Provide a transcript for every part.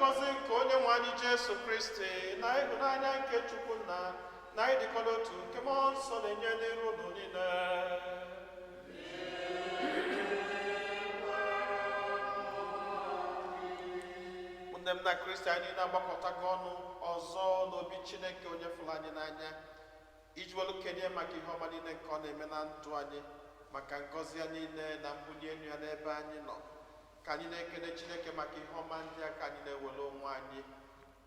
Ngọzi nke Onye nwe anyị Jesu Kristi na ịhụnanya nke Chukwu Nna na ịdịkọ n'otu nke Mmụọ Nsọ na-enye n'iru unu niile. Ụmụnne m na Kristi, anyị na-agbakọtago ọnụ ọzọ n'obi Chineke onye fụrụ anyị n'anya iji welu kenye maka ihe ọma niile nke ọ na-eme na ndụ anyị, maka ngọzi ya niile na mbuli elu ya n'ebe anyị nọ. Ka anyị na-ekele Chineke maka ihe ọma ndị a, ka anyị na-ewere onwe anyị,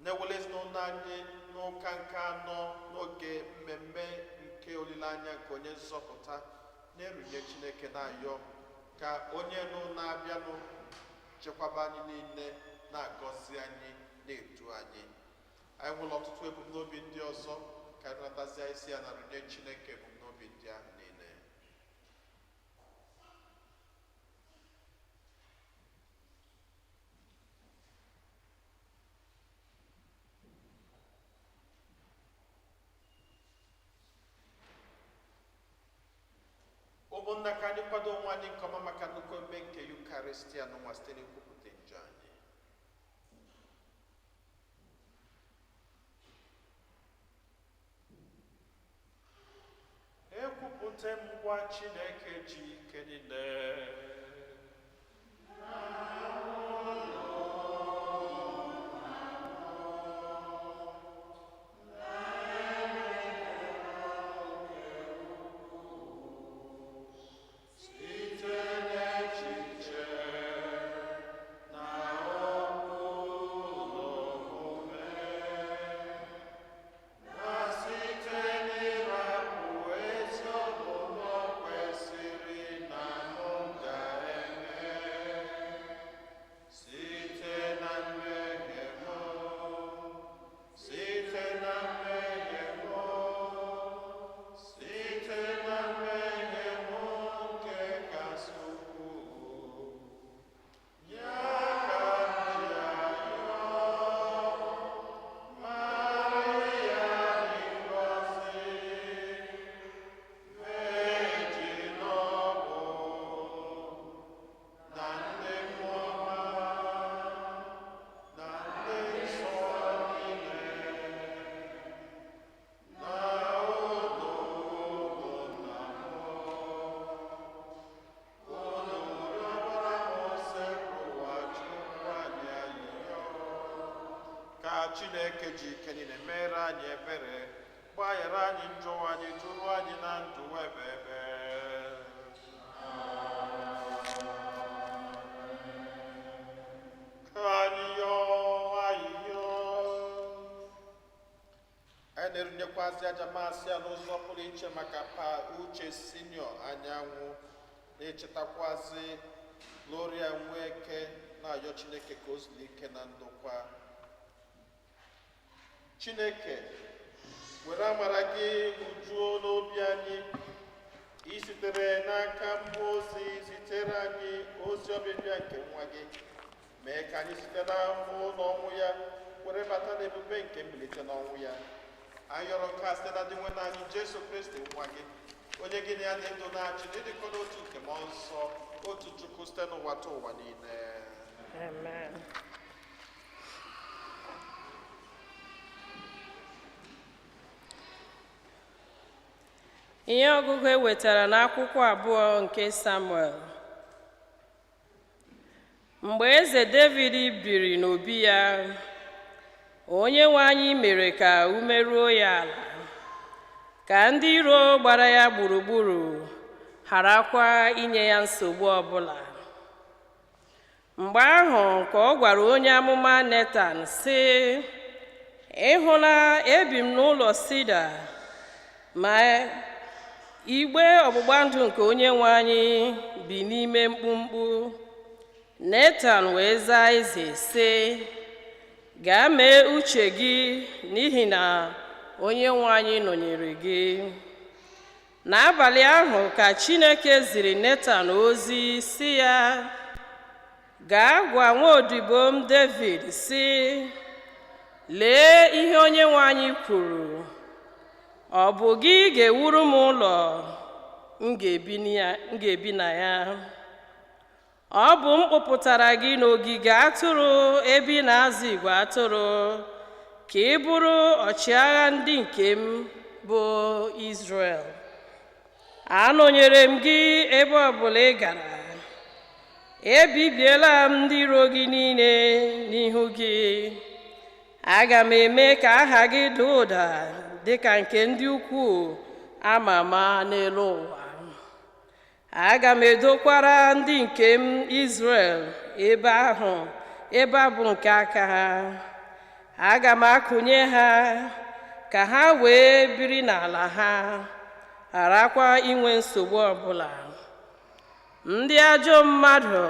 na-ewere ezinụlọ anyị n'ụka nke anọ n'oge mmemme nke olileanya nke onye nzọpụta, na-erunye Chineke na-ayọ ka onye nụ na-abịanụ chekwaba anyị niile, na-agọzi anyị, na-edu anyị. Anyị nwere ọtụtụ ebumnobi ndị ọzọ, ka anyị natazie isi ya na runye Chineke ebumnobi ndị ahụ niile. Ụmụnna, ka anyị kwado onwe anyị nke ọma maka nnukwu emume nke Yukaristia n'ụwa site n'ikwupụta njọ anyị. Ekwupụta m ngwa Chineke ji ike niile. Site n'echiche na okwu na omume, na site n'ịrapụ ezi omume o kwesịrị na mụ ga-eme, site na mmehie m, site na mmehie m, site na mmehie m nke kasị ukwuu, ya ka m ji arịọ Maria dị ngọzi, Virgin ọbụ, na ndị mmụọ ọma, na ndị nsọ niile, na unu ụmụnna m, unu rịọbara m Osebụrụwa Chukwu anyị ayịyọ. Ka Chineke ji ike niile mere anyị ebere, gbaghara anyị njọ anyị, duru anyị na ndụ ebe ebe. Ka anyị yọọ ayịyọ. Anyị na-erunyekwazị aja maasị a n'ụzọ pụrụ iche maka Pa Uche Sinio Anyanwụ, na-echetakwazị Gloria Nweke, na-ayọ Chineke ka o zuru ike na ndokwa. Chineke, were amara gị hujuo n'obi anyị, i sitere n'aka mmụọ ozi zitere anyị ozi ọbịbịa nke nwa gị. Mee ka anyị site n'ahụhụ na ọnwụ ya were bata n'ebube nke mbilite n'ọnwụ ya. Anyị yọrọ nke a site na Dinwenụ anyị Jesu Kristi nwa gị, onye gị na ya dị ndụ na-achị n'ịdịkọ n'otu nke Mmụọ Nsọ, otu Chukwu site n'ụwa ta ụwa niile. Amen. Ihe ọgụgụ e wetara n'akwụkwọ abụọ nke Samuel. Mgbe eze David biri n'obi ya, onye nwe anyị mere ka ume ruo ya ala, ka ndị iro gbara ya gburugburu gharakwa inye ya nsogbu ọbụla. Mgbe ahụ ka ọ gwara onye amụma Netan sị, ị hụla ebi m n'ụlọ sida, ma igbe ọgbụgba ndụ nke onye nwe anyị bi n'ime mkpumkpu. Netan wee zaa eze sị, gaa mee uche gị, n'ihi na onye nwe anyị nọnyere gị. N'abalị ahụ ka Chineke ziri Netan ozi sị ya, gaa gwa nwaodibo m Devid sị, lee ihe onye nwe anyị kwuru, ọ bụ gị ga-ewuru m ụlọ m ga-ebi na ya? Ọ bụ m kpụpụtara gị n'ogige atụrụ ebe ị na-azụ igwe atụrụ, ka ị bụrụ ọchịagha ndị nke m bụ Izrel. Anọnyere m gị ebe ọbụla ị gara. Ebibiela m ndị iro gị niile n'ihu gị. Aga m eme ka aha gị daa ụda dịka nke ndị ukwu ama ama n'elu ụwa. Aga m edokwara ndị nke m Izrel ebe ahụ, ebe a bụ nke aka ha. Aga m akụnye ha ka ha wee biri n'ala ha, gharakwa inwe nsogbu ọbụla. Ndị ajọ mmadụ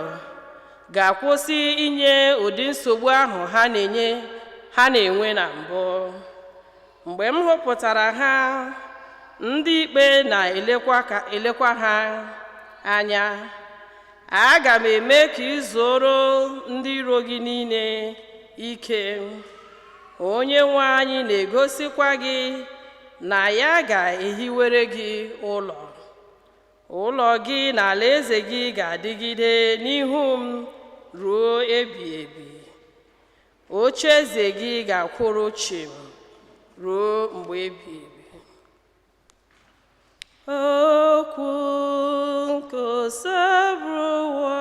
ga-akwụsị inye ụdị nsogbu ahụ ha na-enye ha na-enwe na mbụ. Mgbe m họpụtara ha, ndị ikpe na-elekwa ka elekwa ha anya. Aga m eme ka ị zuoro ndị iro gị niile ike. Onye nwe anyị na-egosikwa gị na ya ga-ehiwere gị ụlọ. Ụlọ gị na alaeze gị ga-adịgide n'ihu m ruo ebi ebi. Ocheeze gị ga-akwụrụ chịm ruo mgbe ebi ebi. Okwu nke Osebụrụwa.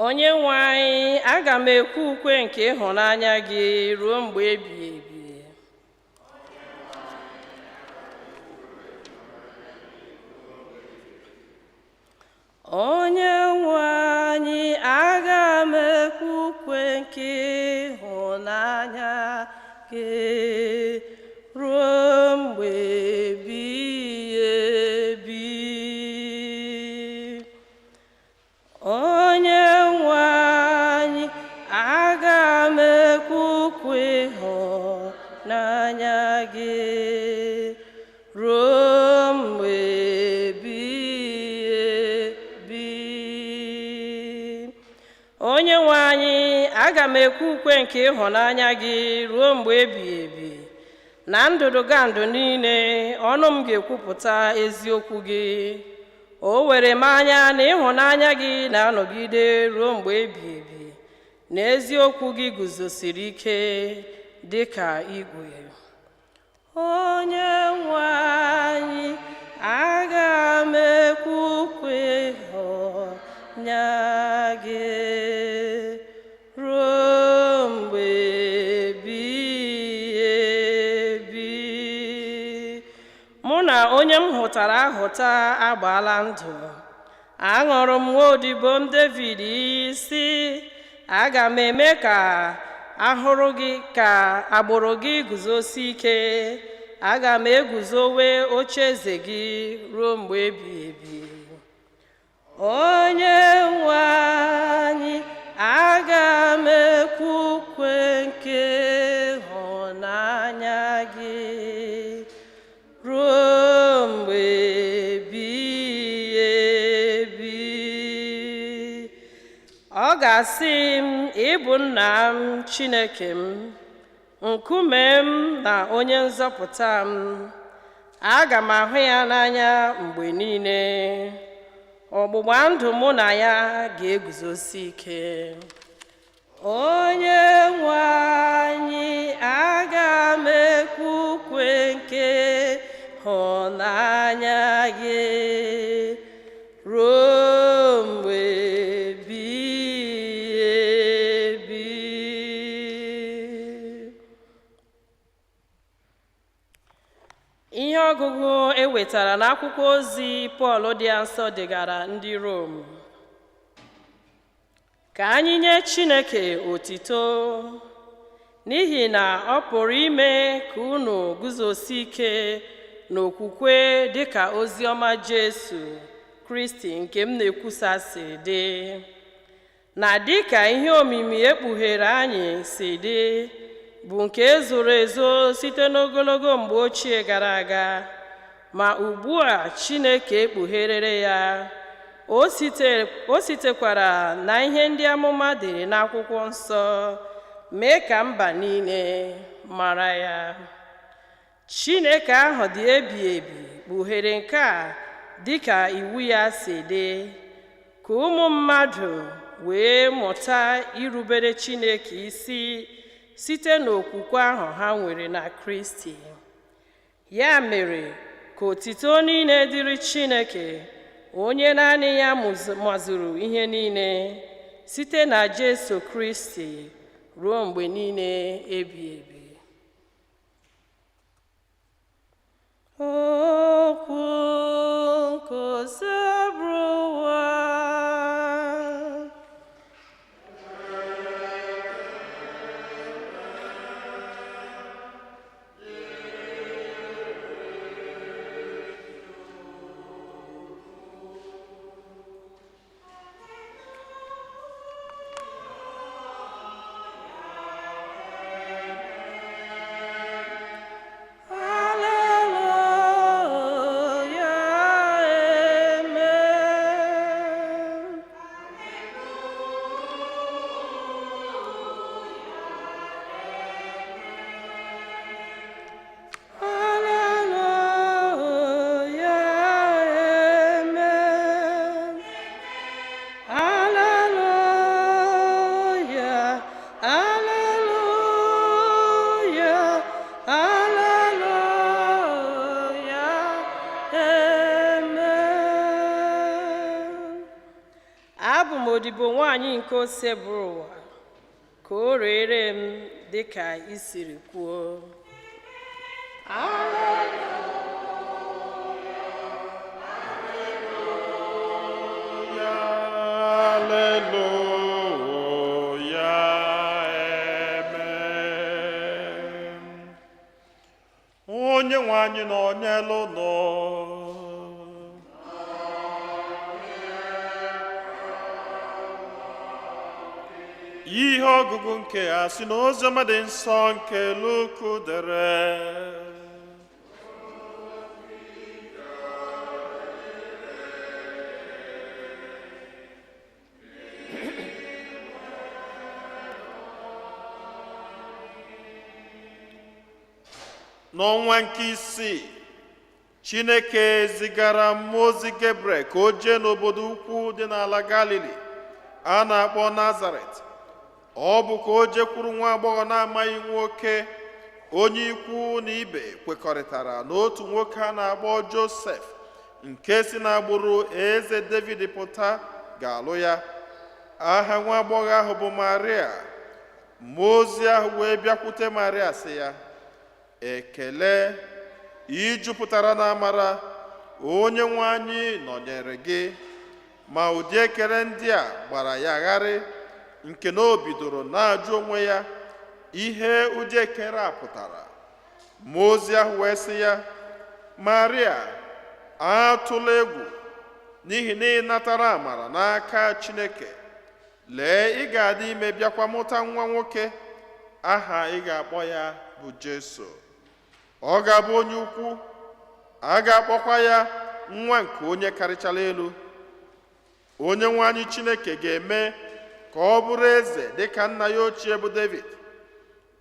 Onye nwe anyị, aga m ekwe ukwe nke ịhụnanya gị ruo mgbe ebighị ebi. Onye nwe anyị, aga m ekwe ukwe nke ịhụnanya gị ruo mgbe ebighị ebi. Onye nwe anyị, aga m ekwe ukwe ịhụnanya gị ruo mgbe ebighị ebi. Onye nwe anyị, aga m ekwe ukwe nke ịhụnanya gị ruo mgbe ebighị ebi. Na ndụdụgandụ niile, ọnụ m ga-ekwupụta eziokwu gị. O were m anya na ịhụnanya gị na-anọgide ruo mgbe ebighị ebi, na eziokwu gị guzosiri ike dị ka igwe. Onye nwe anyị, aga m ekwe ukwe ịhụnanya gị ruo mgbe ebighị ebi. Mụ na onye m hụtara ahụta agbaala ndụ. Aṅụrụ m nwa odibo m David iyi sị, aga m eme ka ahụrụ gị ka agbụrụ gị guzosie ike. Aga m eguzowe ocheeze gị ruo mgbe ebighị ebi. Onye nwe anyị, aga m ekwe ukwe nke ịhụnanya gị ruo mgbe ebighị ebi. Ọ ga-asị m, ị bụ nna m, Chineke m, nkume m na onye nzọpụta m. Aga m ahụ ya n'anya mgbe niile. Ọgbụgba ndụ mụ na ya ga-eguzosi ike. Onye nwe anyị, aga m ekwe ukwe nke ịhụnanya gị ruo mgbe ebighị ebi. Ihe ọgụgụ e wetara n'akwụkwọ ozi Pọl dị nsọ degara ndị Rom. Ka anyị nye Chineke otito, n'ihi na ọ pụrụ ime ka unu guzosie ike n'okwukwe dịka ozi ọma Jesu Kristi nke m na-ekwusa si dị, na dịka ihe omimi ekpughere anyị si dị, bụ nke ezoro ezo site n'ogologo mgbe ochie gara aga, ma ugbu a Chineke ekpugherere ya. O sitekwara na ihe ndị amụma dere n'akwụkwọ nsọ mee ka mba niile mara ya. Chineke ahụ dị ebi ebi kpughere nke a dịka iwu ya si dị, ka ụmụ mmadụ wee mụta irubere Chineke isi site n'okwukwe ahụ ha nwere na Kristi. Ya mere, ka otito niile dịrị Chineke, onye naanị ya mazuru ihe niile, site na Jesu Kristi ruo mgbe niile ebi ebi. Okwu nke Osebụrụwa. Alleluia, amen. Alleluia, amen. Alleluia, alleluia, alleluia, amen. Abụ m odibo nwaanyị nke Osebụrụwa, ka o rere m dịka i siri kwuo. Alleluia, amen. Onye nwe anyị nọ n'elu nọ. Ihe ọgụgụ nke a si n'oziọma dị nsọ nke Luku dere. N'ọnwa nke isii, Chineke zigara mmụọ ozi Gabriel ka o jee n'obodo ukwu dị n'ala Galili a na-akpọ Nazaret. Ọ bụ ka o jekwuru nwa agbọghọ na-amaghị nwoke, onye ikwu na ibe kwekọrịtara na otu nwoke a na-akpọ Josef nke si n'agbụrụ eze David pụta ga-alụ ya. Aha nwa agbọghọ ahụ bụ Maria. Mmụọ ozi ahụ wee bịakwute Maria sị ya, ekele, ị jupụtara na amara, onye nwe anyị nọnyere gị. Ma ụdị ekele ndị a gbara ya gharị nke na o bidoro na-ajụ onwe ya ihe ụdị ekele a pụtara. Mmụọ ozi ahụ wee sị ya, Maria, atụla egwu, n'ihi na ị natara amara n'aka Chineke. Lee, ị ga-adị ime bịakwa mụta nwa nwoke, aha ị ga-akpọ ya bụ Jesu. Ọ ga-abụ onye ukwu, a ga-akpọkwa ya nwa nke onye karịchara elu. Onye nwe anyị Chineke ga-eme ka ọ bụrụ eze dịka nna ya ochie bụ David.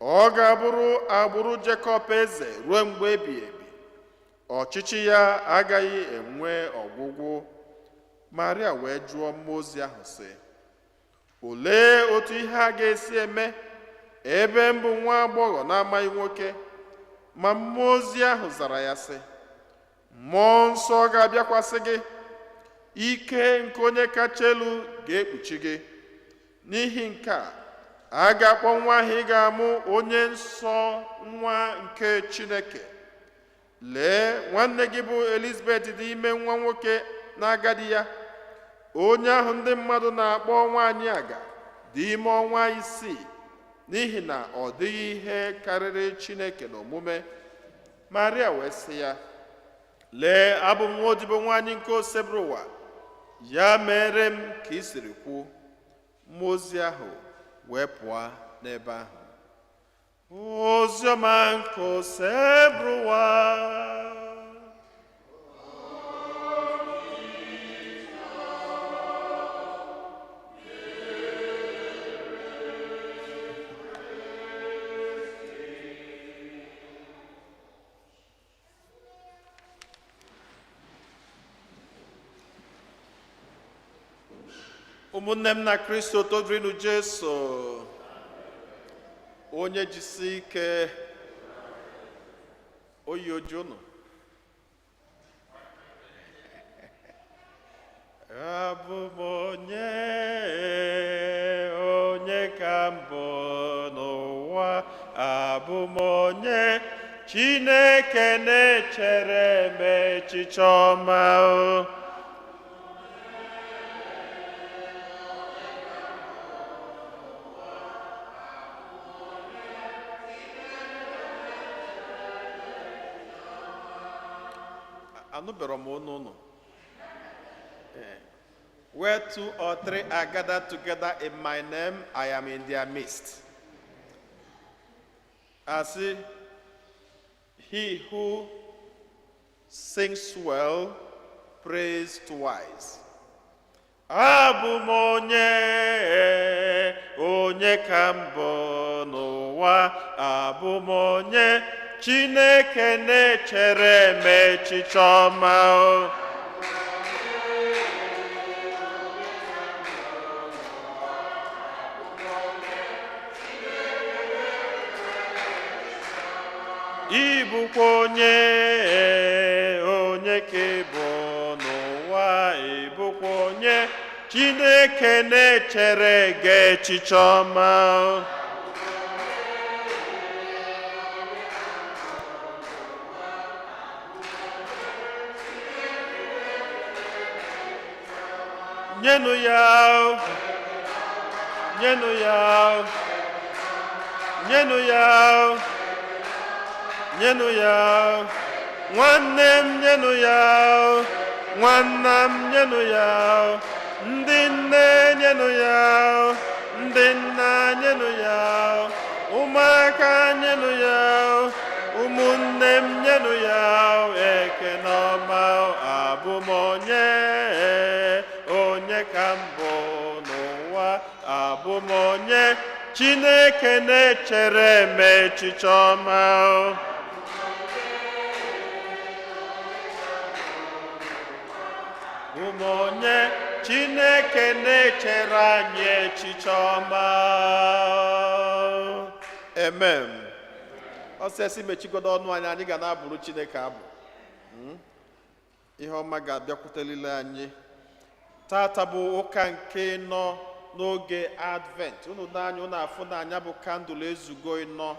Ọ ga-abụrụ agbụrụ Jekọb eze ruo mgbe ebighị ebi. Ọchịchị ya agaghị enwe ọgwụgwụ. Maria wee jụọ mmụọ ozi ahụ sị, olee otu ihe a ga-esi eme ebe m bụ nwa agbọghọ na-amaghị nwoke? Ma mmụọ ozi ahụ zara ya sị, mmụọ nsọ ga-abịakwasị gị, ike nke onye kacha elu ga-ekpuchi gị. N'ihi nke a, a ga-akpọ nwa ahụ ị ga-amụ onye nsọ, nwa nke Chineke. Lee, nwanne gị bụ Elizabet dị ime nwa nwoke na-agadi ya, onye ahụ ndị mmadụ na-akpọ nwaanyị aga dị ime ọnwa isii, n'ihi na ọ dịghị ihe karịrị Chineke n'omume. Maria wee sị ya, lee, abụ m nwa odibo nwaanyị nke Osebụrụwa, ya mere m ka ị siri kwu. Mmụọ ozi ahụ wee pụọ n'ebe ahụ. Oziọma nke Osebụrụwa. Ụmụnne m na Kristo, todrinu Jesu. Onye jisi ike oyi oji unu. Abụ m onye, onye ka mbụ n'ụwa, abụ m onye, Chineke na-echere m echiche ọma o. Anụbero m onu unu. Where two or three are gathered together in my name, I am in their midst. As he who sings well prays twice. Abụ m onye, onye ka mbụ n'ụwa, abụ m onye, Chineke na-echere m echiche ọma o. Ị bụkwa onye, onye ka ị bụ n'ụwa, ị bụkwa onye, Chineke na-echere gị echiche ọma o. Nyenụ ya o. Nyenụ ya o. Nyenụ ya o. Nyenụ ya o. Nwanne m, nyenụ ya o. Nwanna m, nyenụ ya o. Ndị nne, nyenụ ya o. Ndị nna, nyenụ ya o. Ụmụaka, nyenụ ya o. Ụmụnne m, nyenụ ya o. Ekene ọma o. Abụ m onye, onye ka mbụ n'ụwa, abụ m onye, Chineke na-echere m echiche ọma o. Abụ m onye, Chineke na-echere anyị echiche ọma. Amen. Ọsịsị mechigodo ọnụ anyị, anyị ga na-abụrụ Chineke abụ. Ihe ọma ga-abịakwutelile anyị. Tata bụ ụka nke nọ n'oge Advent. Unu n'anya, unu afụ na anya bụ candle ezugo ịnọ,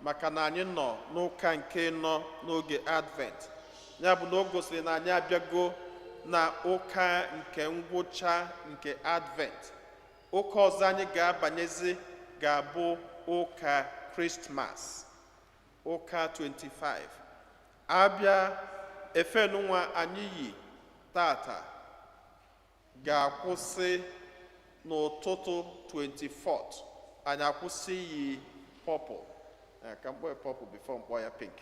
maka na anyị nọ n'ụka nke nọ n'oge Advent. Ya bụ na o gosiri na anyị abịago na ụka nke ngwụcha nke Advent. Ụka ọzọ anyị ga-abanyezi ga-abụ ụka Krismas, ụka 25. Abịa efenụnwa anyị yi tata ga-akwụsị n'ụtụtụ 24th. Anyị akwụsị yi purple. Ka mkpọ ya purple before mkpọ ya pink.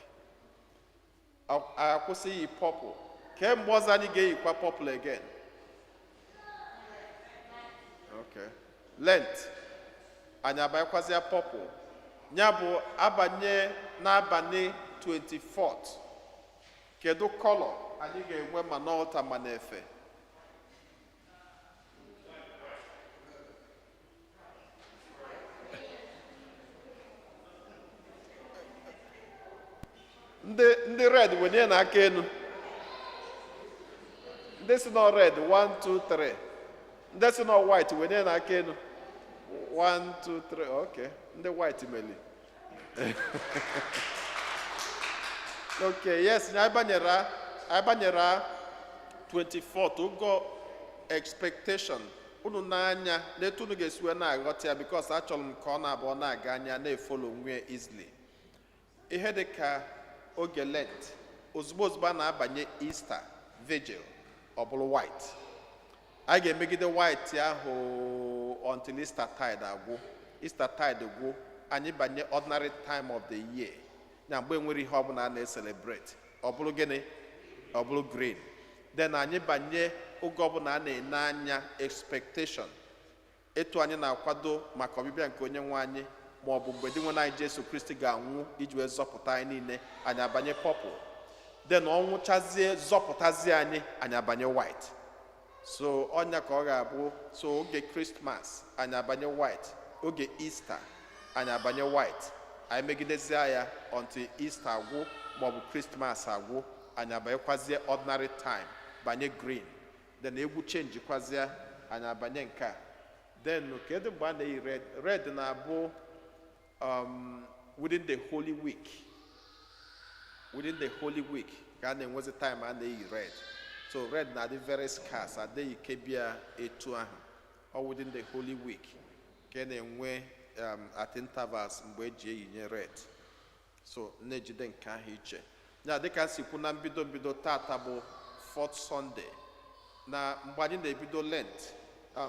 Anyị akwụsị yi purple. Kemgbe ọzọ anyị ga-eyikwa purple again? Okay, Lent anyị abanyekwazịa purple. Ya bụ abanye n'abalị 24th, kedu colour anyị ga-enwe ma n'altar ma n'efe? Ndị red, wenye n'aka elu. Ndị si nọ red, 1 2 3. Ndị si nọ white, wenye n'aka elu. 1 2 3. Okay, ndị white meli. Okay, yes, anyị banyere 24th, ogo expectation. Unu n'anya n'etu unu ga-esi wee na-aghọta ya, because achọrọ m ka ọ na-abụ ọ na-aga anya na-efollow onwe easily. Ihe dị ka oge Lent, ozugbo ozugbo a na-abanye Easter Vigil, ọ bụrụ white. A ga-emegide white ahụ until Easter tide agwụ. Easter tide gwụ, anyị banye ordinary time of the year, na mgbe nwere ihe ọbụla a na-ecelebrate, ọ bụrụ gịnị? Ọ bụrụ green. Then anyị banye oge ọbụla a na-ene anya expectation, etu anyị na-akwado maka ọbịbịa nke Onye nwe anyị, ma ọ bụ mgbe dị nwe anyị Jesu Kristi ga-anwụ iji wee zọpụta anyị niile, anyị abanye purple. Then ọ nwụchazie, zọpụtazie anyị, anyị abanye white. So ọnya ka ọ ga-abụ. So oge Christmas, anyị abanye white. Oge Easter, anyị abanye white. Anyị megidezie ya until Easter agwụ maọbụ Christmas agwụ, anyị abanyekwazie ordinary time, banye green. Then egwu change kwazie, anyị abanye nke a. Then kedu mgbe a na-eyi red? Red na-abụ within the Holy Week. Within the Holy Week ka a na-enwezi time a na-eyi red. So red na-adị very scarce, adịghị kebia etu ahụ. Ọ within the Holy Week ka a na-enwe at intervals mgbe eji eyinye red. So na-ejide nke ahụ iche ya. Dịka si kwu na mbido mbido, tata bụ fourth Sunday na mgbe anyị na-ebido Lent,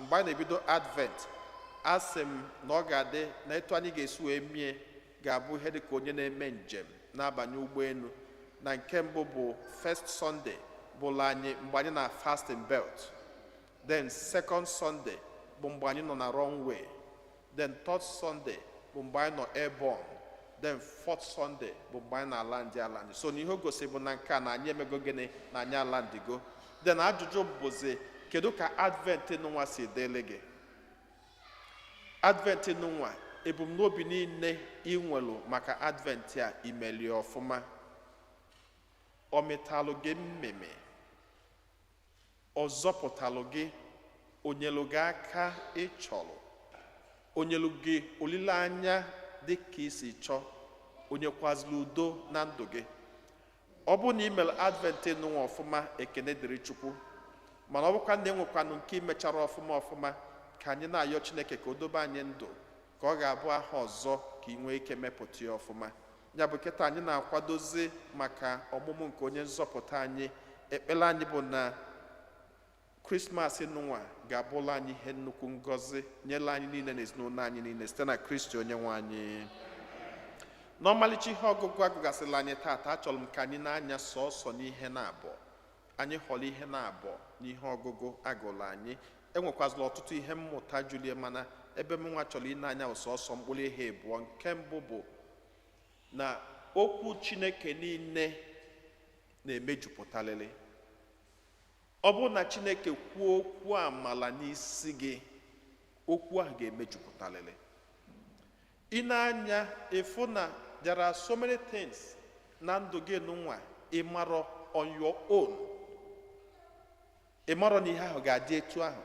mgbe anyị na-ebido Advent. Asị m na ọ ga-adị na etu anyị ga-esi wee mie ga-abụ ihe dịka onye na-eme njem na-abanye ụgbọelu. Na nke mbụ bụ first Sunday bụla anyị mgbe anyị na fasting belt. Then second Sunday bụ mgbe anyị nọ na runway. Then third Sunday bụ mgbe anyị nọ airborne. Then fourth Sunday bụ mgbe anyị na-alandị alandị. So na ihe o gosi bụ na nke a na anyị emego gịnị? Na anyị alandigo. Then ajụjụ bụzi, kedu ka Advent nụnwa si dịrị gị? Advent nụnwa, ebumnobi niile ị nwelu maka Advent a, imelie ọfụma? Ọ metalụ gị mmemme? Ọ zọpụtalụ gị? Onyelu gị aka ịchọrọ? Onyelu gị olileanya dị ka isi chọọ? Onyekwazila udo na ndụ gị? Ọ bụrụ na ị mere Advent nụnwa ọfụma, ekene dịrị Chukwu. Mana ọ bụkwa na enwekwanụ nke imechara ọfụma ọfụma, ka anyị na-ayọ Chineke ka o dobe anyị ndụ, ka ọ ga-abụ aha ọzọ ka ị nwee ike mepụta ya ọfụma. Ya bụ, kịta anyị na-akwadozi maka ọmụmụ nke onye nzọpụta anyị. Ekpere anyị bụ na Christmas nụnwa ga-abụla anyị ihe nnukwu ngọzi nyela anyị niile na ezinụlọ anyị niile, site na Kristi onye nwe anyị. N'ọmalịcha ihe ọgụgụ agụgasịla anyị taata, achọrọ m ka anyị na-anya sọọsọ n'ihe na-abụọ. Anyị họrọ ihe na-abụọ n'ihe ọgụgụ agụla anyị. Enwekwazịla ọtụtụ ihe mmụta julie, mana ebe m nwa chọrọ ine anya bụ sọọsọ mkpụrụ ihe abụọ. Nke mbụ bụ na okwu Chineke niile na-emejupụtarịrị. Ọ bụrụ na Chineke kwuo okwu amala n'isi gị, okwu ahụ ga-emejupụtarịrị. Ị na-anya ịfụ na there are so many things na ndụ gị nụnwa ịmarọ on your own, ịmarọ na ihe ahụ ga-adị etu ahụ,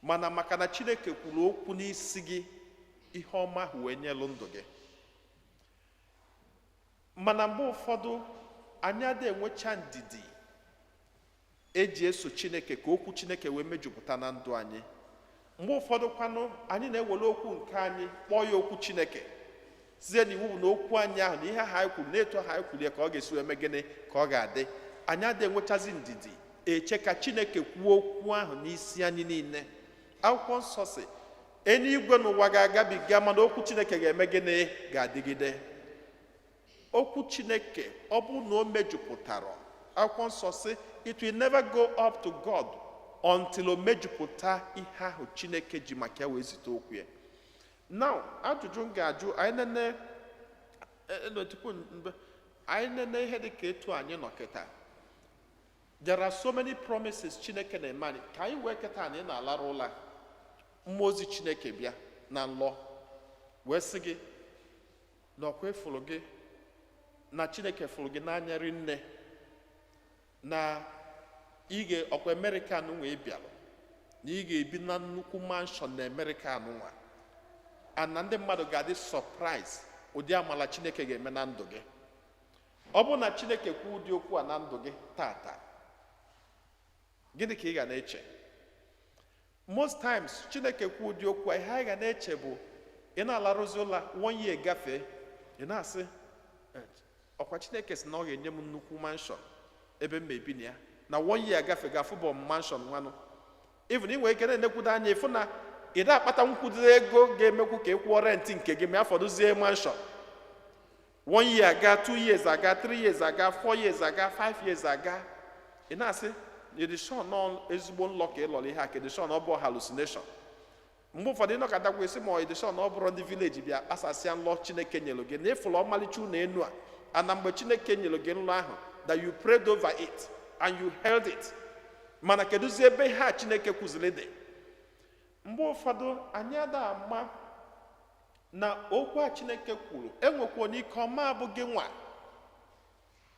mana maka na Chineke kwuru okwu n'isi gị, ihe ọma ahụ wee nyelụ ndụ gị. Mana mgbe ụfọdụ anyị adịghị enwecha ndidi eji eso Chineke ka okwu Chineke wee mejupụta na ndụ anyị. Mgbe ụfọdụ kwanụ, anyị na-ewere okwu nke anyị kpọọ ya okwu Chineke, sie n'iwu bụ na okwu anyị ahụ na ihe ahụ anyị kwuru na-etu ahụ anyị kwuru ya ka ọ ga-esi wee mee gịnị, ka ọ ga-adị. Anyị adịghị enwechazi ndidi eche ka Chineke kwuo okwu ahụ n'isi anyị niile. Akwụkwọ Nsọ si, eluigwe n'ụwa ga-agabiga, mana okwu Chineke ga-eme gịnị? Ga-adịgide. Okwu Chineke, ọ bụrụ na o mejupụtara, akwụkwọ Nsọ si, it will never go up to God until o mejupụta ihe ahụ Chineke ji maka ya wee zite okwu ya. Now, ajụjụ m ga-ajụ anyị, nene tupu mgbe anyị nene ihe dị ka etu anyị nọ kịta, there are so many promises Chineke na-eme anyị. Ka anyị wee kịta na ị na-alarụ ụla, mmụọ ozi Chineke bịa na nlọ wee sị gị na ọkwa ịfụrụ gị na Chineke fụrụ gị n'anya rinne, na ị ga ọkwa Amerịka nwa ị bịalụ, na ị ga-ebi na nnukwu mansion na Amerịka nwa, and na ndị mmadụ ga-adị surprise ụdị amala Chineke ga-eme na ndụ gị. Ọ bụrụ na Chineke kwuo ụdị okwu a na ndụ gị tata, gịnị ka ị ga na-eche? Most times, Chineke kwuo ụdị okwu a, ihe anyị ga na-eche bụ, ị na-alarụzi ụla, one year gafee, ị na-asị, "Eh, ọkwa Chineke sị na ọ ga-enye m nnukwu mansion ebe m ebi na ya, na one year gafe gafụ bụ mansion nwanụ." Even ị nwere ike na-enekwudo anya ịfụ na ị na-akpata nkwudo ego ga-emekwu ka ị kwụọ rent nke gị, ma ya fọdụzie mansion. One year aga, 2 years aga, 3 years aga, 4 years aga, 5 years aga, ị na-asị, ịdị sure nọ ezigbo nlọ ka ị lọrọ ihe a, ka ịdị sure na ọ bụ hallucination? Mgbe ụfọdụ ịnọkọtakwa isi ma ịdị sure na ọ bụrụ ndị village bịa kpasasịa nlọ Chineke nyere gị, na ịfụrụ ọmalịcha ụlọ enu a, ana mgbe Chineke nyere gị nlọ ahụ that you prayed over it and you held it. Mana kedụzi ebe ha Chineke kwuziri dị? Mgbe ụfọdụ anyị ada ama na okwu a Chineke kwuru enwekwa onye ike ọma abụghị nwa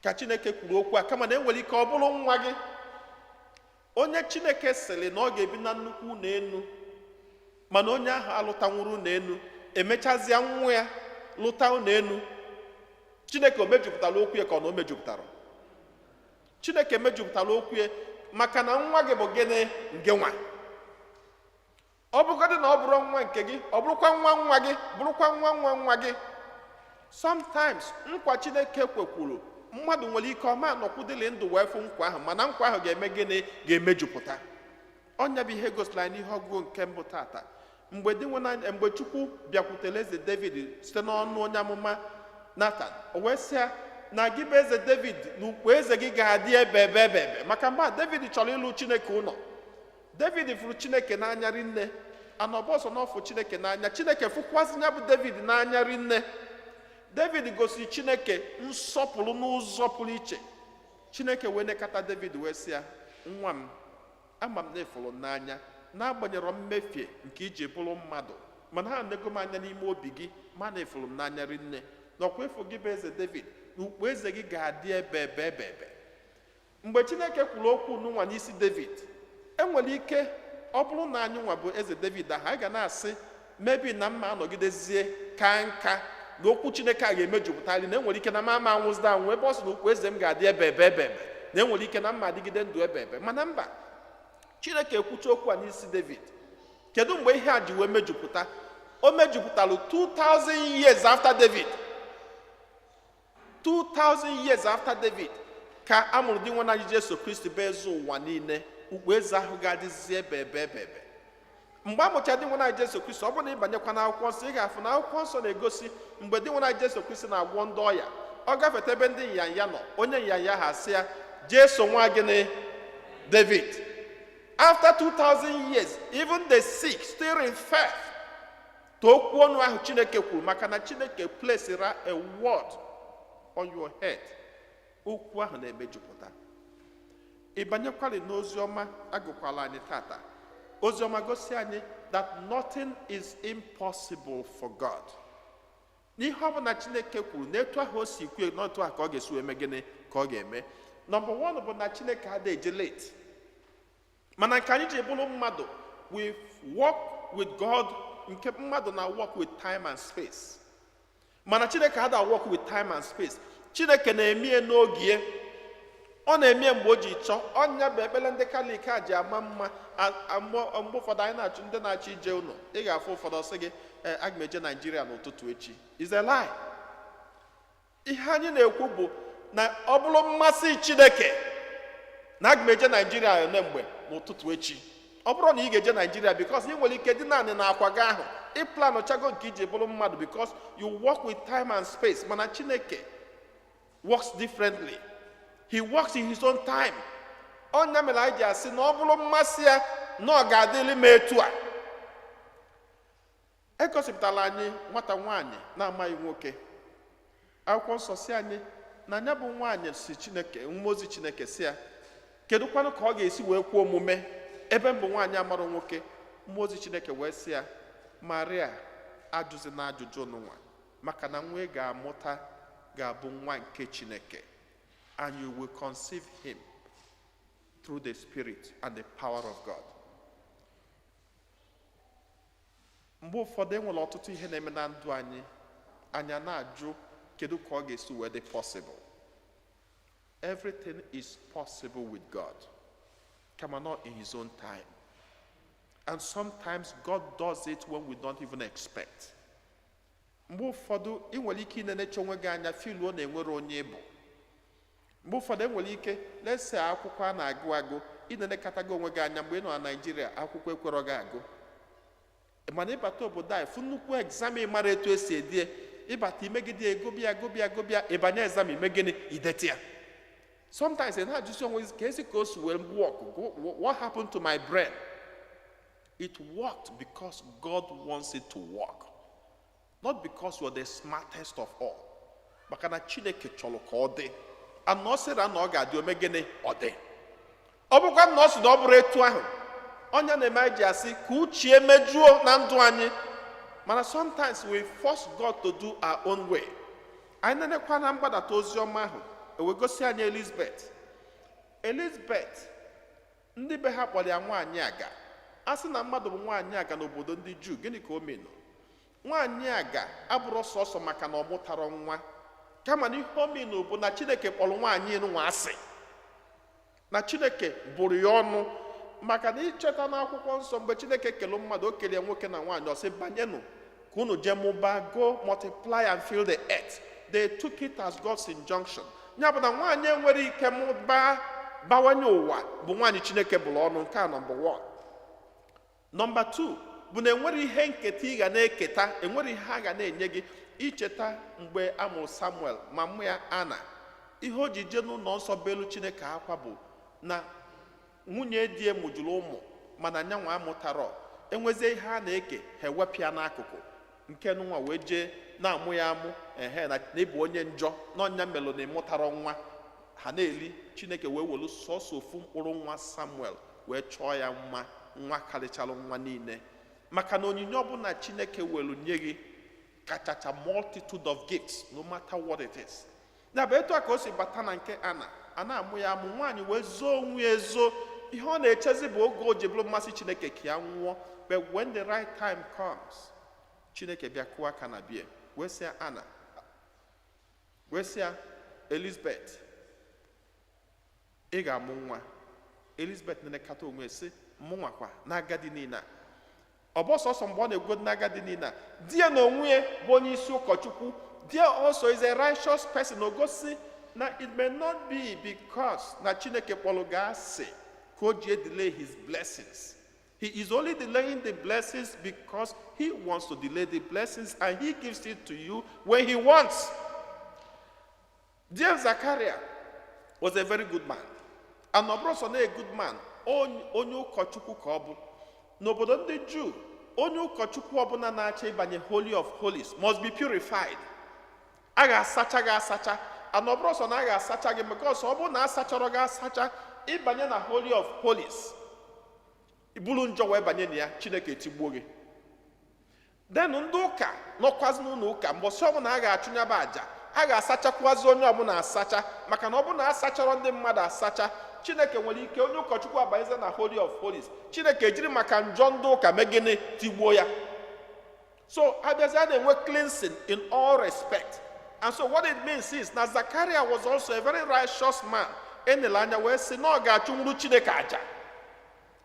ka Chineke kwuru okwu a, kama na enwere ike ọ bụrụ nwa gị, onye Chineke sịrị na ọ ga-ebi na nnukwu ụlọ enu, mana onye ahụ alụtanwuru ụlọ enu, emechazie nwa ya lụta ụlọ enu. Chineke o mejupụtara okwu ya ka ọ na o mejupụtara? Chineke mejupụtara okwu ya, maka na nwa gị bụ gịnị? Nge nwa. Ọ bụgodị na ọ bụrụ nwa nke gị, ọ bụrụkwa nwa nwa gị, bụrụkwa nwa nwa nwa gị. Sometimes nkwa Chineke kwekwuru, mmadụ nwere ike ọma anọkwudịrị ndụ wee fụ nkwa ahụ, mana nkwa ahụ ga-eme gịnị? Ga-emejupụta. Ọnya bụ ihe gosiri anyị n'ihe ọgụgụ nke mbụ tata, mgbe dị nwe, mgbe Chukwu bịakwutere eze David site n'ọnụ onye amụma Nathan, o wee sị ya na gị bụ eze David na ukwu eze gị ga-adị ebe ebe ebe ebe. Maka mgbe a David chọrọ ịlụ Chineke ụlọ. David fụrụ Chineke n'anya rinne, anọbọsọ n'ọfụ Chineke n'anya, Chineke fụkwazị ya bụ David n'anya rinne. David gosiri Chineke nsọpụrụ n'ụzọ pụrụ iche. Chineke wee nekata David wee sị ya, "Nwa m, ama m na ịfụrụ m n'anya n'agbanyeghị mmefie nke iji bụrụ mmadụ, mana ha nego m anya n'ime obi gị, ma na ịfụrụ m n'anya rinne, nakwa ịfụ gị bụ eze David na ukpu eze gị ga-adị ebe ebe ebe ebe." Mgbe Chineke kwuru okwu n'ụwa n'isi David, enwere ike ọ bụrụ na anyị nwa bụ eze David ahụ, anyị ga na-asị mebi na mma anọgidezie ka nka na okwu Chineke a ga-emejupụtari, na enwere ike na mama anwụzida anwụ, ebe ọ sị na okwu eze m ga-adị ebe ebe ebe ebe, na enwere ike na mma adịgide ndụ ebe ebe. Mana mba, Chineke ekwucha okwu a n'isi David. Kedu mgbe ihe a ji wee mejupụta? O mejupụtara 2000 years after David. 2000 years after David ka a mụrụ di nwe anyị Jesu Kristi, bụ eze ụwa niile. Ukpu eze ahụ ga-adịzi ebe ebe ebe ebe. Mgbe a mụchara di nwe anyị Jesu Kristi, ọ bụrụ na ịbanyekwa n'akwụkwọ nsọ, ị ga-afụ na akwụkwọ nsọ na-egosi mgbe di nwe anyị Jesu Kristi na-agwọ ndị ọya, ọ gafete ebe ndị nyanya nọ, onye nyanya ha asị ya, "Jesu, nwa gịnị? David." After 2000 years, even the sick still refer to okwu ọnụ ahụ Chineke kwuru, maka na Chineke placera a word on your head, okwu ahụ na-emejupụta. Ịbanyekwali n'ozi ọma agụkwala anyị tata, ozi ọma gosi anyị that nothing is impossible for God. N'ihe ọbụla Chineke kwuru, n'etu ahụ o si kwue, n'otu ahụ ka ọ ga-esi wee mee gịnị? Ka ọ ga-eme. Number one bụ na Chineke adịghị eje late, mana nke anyị ji bụrụ mmadụ, we work with God. Nke mmadụ na work with time and space, mana Chineke ada work with time and space. Chineke na-emie n'oge, ọ na-eme mgbe o ji chọọ. Ọnya bụ ekpere ndị Katọlik a ji ama mma. Mgbe ụfọdụ anyị na-achụ ndị na-achọ ije ụlọ, ị ga-afụ ụfọdụ ọsị gị, "Ee, aga m eje Naijiria n'ụtụtụ echi." Is a lie. Ihe anyị na-ekwu bụ na ọ bụrụ mmasị Chineke na aga m eje Naijiria one mgbe n'ụtụtụ echi. Ọ bụrụ na ị ga-eje Naijiria, because ị nwere ike dị naanị na akwa gị ahụ ịplanụchago nke iji bụrụ mmadụ, because you work with time and space, mana Chineke works differently. He works in his own time. Ọnya mere anyị ji asị na ọ bụrụ mmasị ya na ọ ga-adịrị m etu a. Egosipụtara anyị nwata nwaanyị na-amaghị nwoke. Akwụkwọ nsọ si anyị na anya bụ nwaanyị si Chineke, mmụọ ozi Chineke si ya, "Kedụkwanụ ka ọ ga-esi wee kwuo omume ebe mbụ nwaanyị amara nwoke?" Mmụọ ozi Chineke wee sị ya, "Maria, ajụzi na ajụjụ n'ụwa, maka na nwa ị ga-amụta ga-abụ nwa nke Chineke, and you will conceive him through the Spirit and the power of God." Mgbe ụfọdụ enwere ọtụtụ ihe na-eme na ndụ anyị, anyị na-ajụ kedu ka ọ ga-esi wee dị possible. Everything is possible with God, kama not in his own time, and sometimes God does it when we don't even expect. Mgbe ụfọdụ ị nwere ike ịnenecha onwe gị anya, filuo na enwere onye ịbụ. Mgbe ụfọdụ enwere ike lese akwụkwọ a na-agụ agụ, ịnenekata gị onwe gị anya mgbe ị nọ na Naijiria, akwụkwọ ekwerọ gị agụ, mana ịbata obodo a, fụ nnukwu exam ị mara etu esi edie, ịbata imegide egobịa gobịa gobịa, ịbanye exam, ime gịnị? Idete ya. Sometimes ị na-ajụsi onwe gị ka esi ka o si wee work. What happened to my brain? It worked because God wants it to work, not because you are the smartest of all. Maka na Chineke chọrọ ka ọ dị, ana ọ sịrị na ọ ga-adị, ome gịnị? Ọ dị. Ọ bụkwa na ọ sị na ọ bụrụ etu ahụ, ọnya na-eme anyị ji asị ka uche mejuo na ndụ anyị. Mana sometimes we force God to do our own way. Anyị nenekwa na mgbadata ozi ọma ahụ, ewegosi anyị Elizabeth. Elizabeth, ndị be ha kpọrọ ya nwaanyị aga. A sị na mmadụ bụ nwaanyị aga n'obodo ndị Juu, gịnị ka o menụ? Nwaanyị aga abụrụ sọsọ maka na ọ mụtara nwa, kama na ihe o menụ bụ na Chineke kpọrọ nwaanyị nwa asị, na Chineke bụrụ ya ọnụ. Maka na icheta n'akwụkwọ nsọ, mgbe Chineke kele mmadụ, o kelee nwoke na nwaanyị, ọ sị, "Banyenụ ka unu jee mụbaa, go multiply and fill the earth." They took it as God's injunction. Ya bụ na nwaanyị enwere ike mụbaa, bawanye ụwa, bụ nwaanyị Chineke bụrụ ọnụ. Nke a number 1. Number 2 bụ na enwere ihe nketa ị ga na-eketa, enwere ihe a ga na-enye gị. Icheta mgbe a mụrụ Samuel, ma mụ ya Ana, ihe o ji jee n'ụlọ nsọ belu Chineke akwa bụ na nwunye di ya mụjuru ụmụ, mana nyanwa amụtarọ. Enwezie ihe a na-eke, ha ewepụ ya n'akụkụ nke nwa wee jee na-amụ ya amụ ehe na ịbụ onye njọ n'ọnya melụ na ịmụtarọ nwa ha na-eli. Chineke wee welu sọsọ ofu mkpụrụ nwa Samuel wee chọọ ya mma, nwa karịchalụ nwa niile. Maka na onyinye ọbụla Chineke welu nye gị kachacha multitude of gifts, no matter what it is. Ya bụ etu a ka o si bata na nke Ana. A na-amụ ya amụ, nwaanyị wee zoo onwe ya ezo. Ihe ọ na-echezi bụ oge o ji bụrụ mmasị Chineke ka ya nwụọ. But when the right time comes, Chineke bịa kụọ aka na bie, wee sị ya, Ana, wee sị ya, "Elizabeth, ị ga-amụ nwa." Elizabeth na-elekọta onwe, sị, "Mụ nwakwa na agadi niile a?" Ọ bụ sọsọ mgbe ọ na-egwo n'agadi niile a, di ya na onwe ya bụ onye isi ụkọchukwu. Di ya also is a righteous person. O gosi na it may not be because na Chineke kpọrọ gị asị ka o ji delay his blessings. He is only delaying the blessings because he wants to delay the blessings, and he gives it to you when he wants. Dear, Zakaria was a very good man, and ọ bụrụ sọ na a good man, onye ụkọchukwu ka ọ bụ n'obodo ndị Juu. Onye ụkọchukwu ọbụla na-achọ ịbanye Holy of Holies must be purified. A ga-asacha gị asacha. And ọ bụrụ sọ na a ga-asacha gị, because ọ bụrụ na asachọrọ gị asacha, ịbanye na Holy of Holies, iburu njọ wee banye na ya, Chineke etigbuo gị. Then ndị ụka nọkwazi n'ụlọ ụka, mbọsị ọbụla a ga-achụnyaba àjà, a ga-asachakwazị onye ọbụla asacha. Maka na ọ bụrụ na asachọrọ ndị mmadụ asacha, Chineke nwere ike, onye ụkọchukwu abanyeze na Holy of Holies, Chineke ejiri maka njọ ndị ụka megịnị? Tigbuo ya. So abịazi, a na-enwe cleansing in all respect. And so what it means is na Zakaria was also a very righteous man. Enele anya wee sị na ọ ga-achụnwuru Chineke àjà.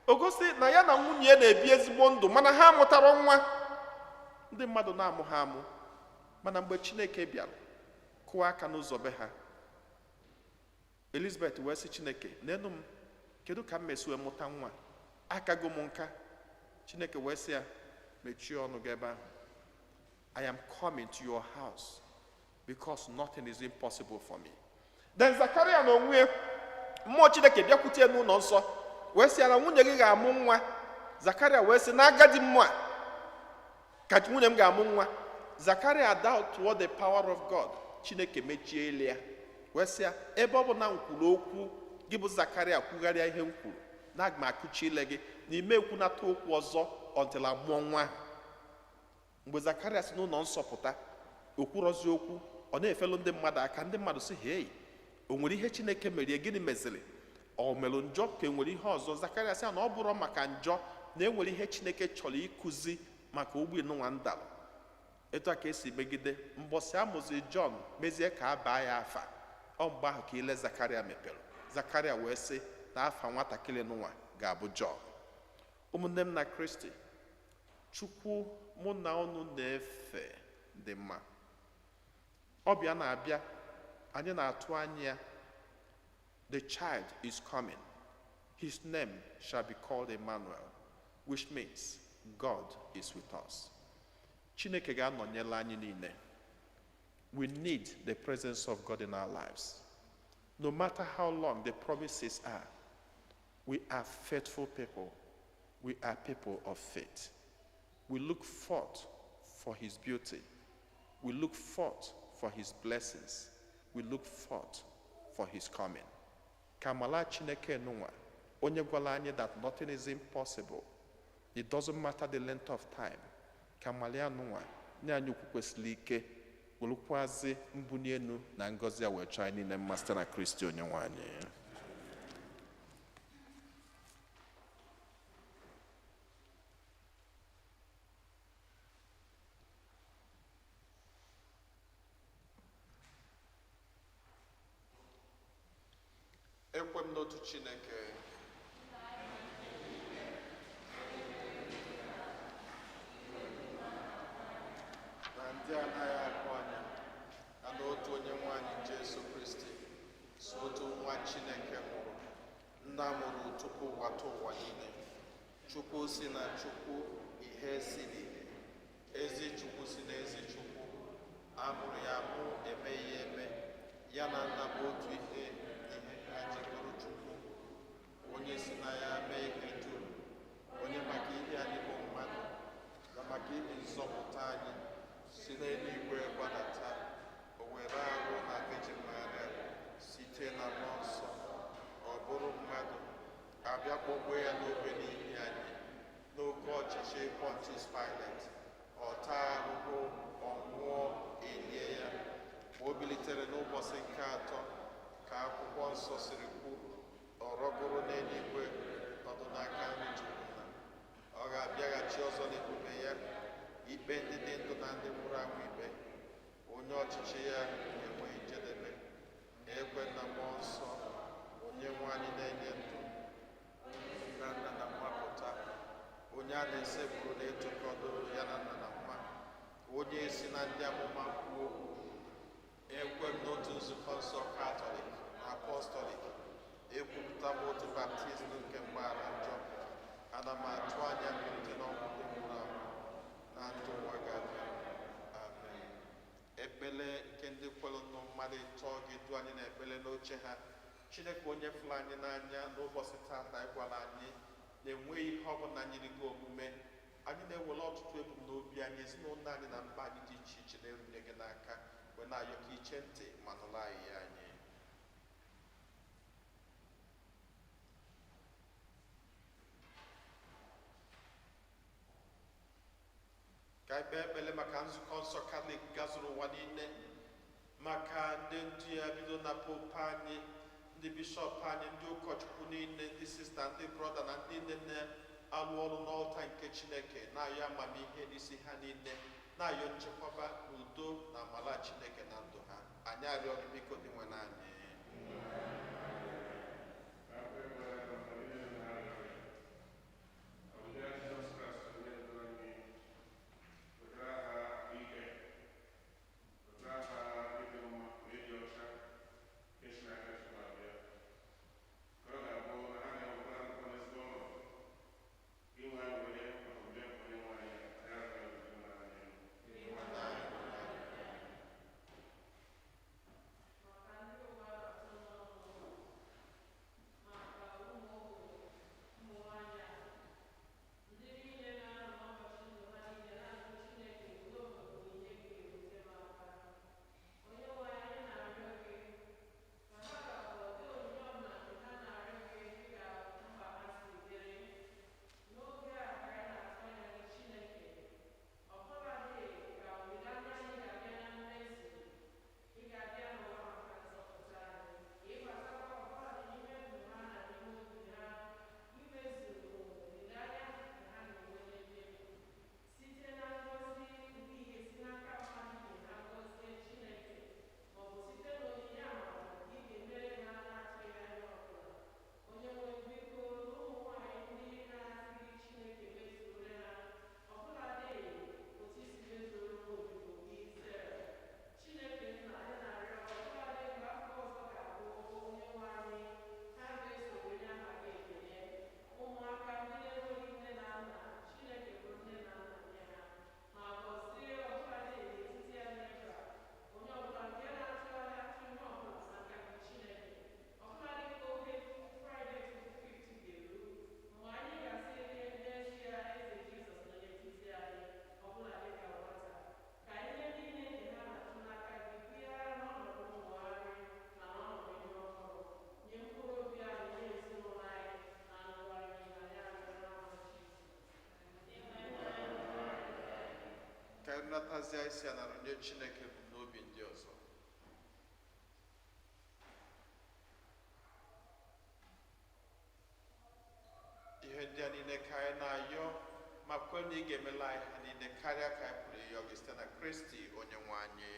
O gosi na ya na nwunye ya na-ebi ezigbo ndụ, mana ha mụtara nwa. Ndị mmadụ na-amụ ha amụ. Mana mgbe Chineke bịara kụọ aka n'ụzọ be ha, Elizabeth wee sị Chineke, "N'enu m, kedu ka m mesi wee mụta nwa? Akago m nka." Chineke wee sị ya, "Mechie ọnụ gị ebe ahụ. I am coming to your house because nothing is impossible for me." Then Zakaria na onwe ya, mmụọ Chineke bịakwute ya n'ụlọ nsọ wee sị ya na nwunye gị ga-amụ nwa. Zakaria wee sị, "Na agadi mmụọ a ka nwunye m ga-amụ nwa?" Zakaria doubt the power of God. Chineke mechie ile ya wee sị ya, "Ebe ọ bụ na m kwuru okwu gị bụ Zakaria kwugharịa ihe m kwuru, na aga m akụchi ile gị na ime ekwunata okwu ọzọ until amụọ nwa ahụ." Mgbe Zakaria si n'ụlọ nsọ pụta, o kwurọzi okwu, ọ na-efelu ndị mmadụ aka. Ndị mmadụ sị, "Hei, o nwere ihe Chineke merie? Gịnị meziri? Ọ melụ njọ ka e nwere ihe ọzọ?" Zakaria sị na ọ bụrụ maka njọ, na enwere ihe Chineke chọrọ ịkụzi maka ụgbọ ịnụnwa ndalụ. Etu a ka esi megide mbọsị amụzi Jọn, mezie ka a baa ya afa. Ọ mgbe ahụ ka ile Zakaria mepere. Zakaria wee sị na afa nwatakịrị nụnwa ga-abụ Jọn. Ụmụnne m na Kristi, Chukwu mụ na unu na-efe dị mma. Ọbịa na-abịa, anyị na-atụ anya ya. The child is coming. His name shall be called Emmanuel, which means God is with us. Chineke ga-anọnyere anyị niile. We need the presence of God in our lives. No matter how long the promises are, we are faithful people. We are people of faith. We look forth for his beauty. We look forth for his blessings. We look forth for his coming. Ka amala Chineke nụnwa Onye gwara anyị that nothing is impossible. It doesn't matter the length of time. Ka Maria nụnwa nye anyị okwukwe siri ike, welukwazi mbuli elu na ngọzi ya wee chọọ anyị niile mma site na Kristi onye nwe anyị. Ekwe m n'otu Chineke, na ndị anaghị akpọ anya, na n'otu onye nwe anyị Jesu Kristi, so otu nwa Chineke mụrụ, nna mụrụ tupu ụwa tụ ụwa niile. Chukwu si na Chukwu, ihe si n'ihe, ezi Chukwu si na ezi Chukwu, a mụrụ ya amụ, emeghị ya eme, ya na nna bụ otu ihe, ihe ha ji bụrụ Chukwu, onye si na ya mee ihe dum, onye maka ihe anyị bụ mmadụ, na maka ihe nzọpụta anyị, si n'eluigwe gbadata, o were arụ na Virgin Maria, site na Mmụọ Nsọ, ọ bụrụ mmadụ, abịa kpọgbuo ya n'obe n'ihi anyị, n'oge ọchịchị Pontius Pilate, ọ taa ahụhụ, ọ nwụọ, elie ya, ma o bilitere n'ụbọchị nke atọ, ka akwụkwọ nsọ siri kwu, ọ rọgoro n'eluigwe, nọdụ n'aka nri Chukwu nna. Ọ ga-abịaghachi ọzọ n'ebube ya, ikpe ndị dị ndụ na ndị nwụrụ anwụ ikpe, onye ọchịchị ya enweghị njedebe. Ekwe na Mmụọ Nsọ, onye nwe anyị na-enye ndụ, na nna na nwa pụta, onye a na-esekpuru na-etokọdo ya na nna na nwa, onye si na ndị amụma kwuo okwu. Ekwe m n'otu nzukọ nsọ Katọlik na Apọstọlik, ekwupụta m otu baptizim nke mgbaghara njọ, ana m atụ anya mbilite n'ọnwụ ndị nwụrụ anwụ na ndụ ụwa ga-abịa. Amen. Ekpele nke ndị kwere nụ mmadụ ịtọ ga-edu anyị n'ekpele n'oche ha. Chineke onye fụrụ anyị n'anya, n'ụbọchị taata ị gwara anyị na enweghị ihe ọbụla nyere gị omume. Anyị na-ewere ọtụtụ ebumnobi anyị, ezinụlọ anyị na mba anyị dị iche iche na-erunye gị n'aka, wee na-ayọ ka iche ntị ma nụrụ anyị ya anyị. Ka anyị kpee ekpere maka nzukọ nsọ Katọlik gazuru ụwa niile, maka ndị ndu ya bido na popu anyị, ndị bishọp anyị, ndị ụkọchukwu niile, ndị sista, ndị brọda na ndị nne na-alụ ọrụ n'ọlta nke Chineke, na-ayọ amamihe n'isi ha niile, na-ayọ nchekwaba, udo na amara Chineke na ndụ ha. Anyị arịọ gị biko dị nwe anyị. Anyị natazie isi anara nye Chineke ebumnobi ndị ọzọ. Ihe ndị a niile ka anyị na-ayọ ma kwe na ị ga-emela anyị ha niile karịa ka anyị pụrụ ịyọ gị site na Kristi onye nwe anyị.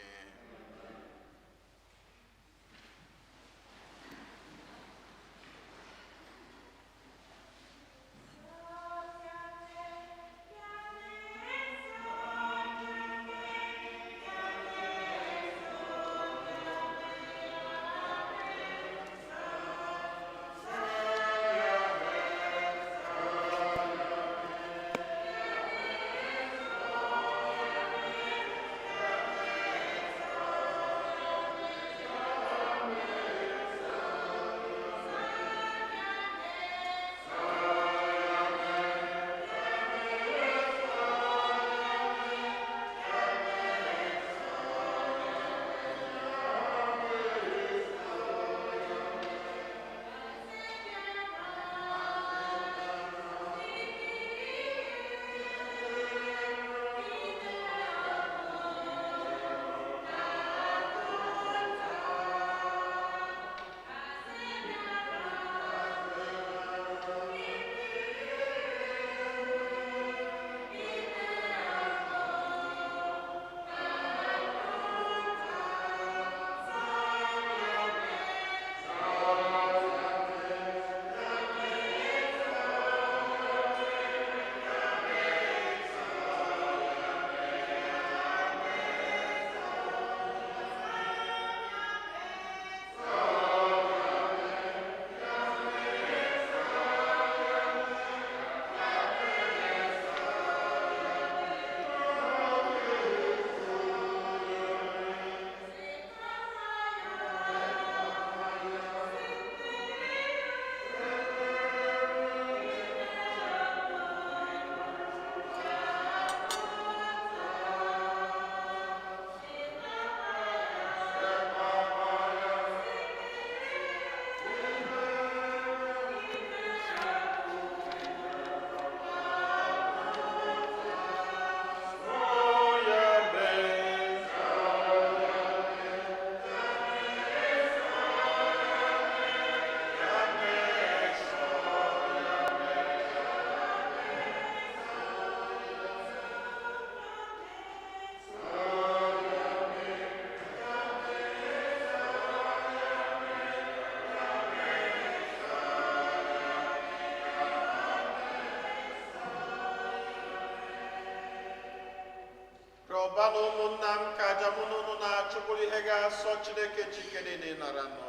Rịọbanụ ụmụnna m ka aja mụ na unu na-achụ bụrụ ihe ga-asọ Chineke Chike niile nara nụ.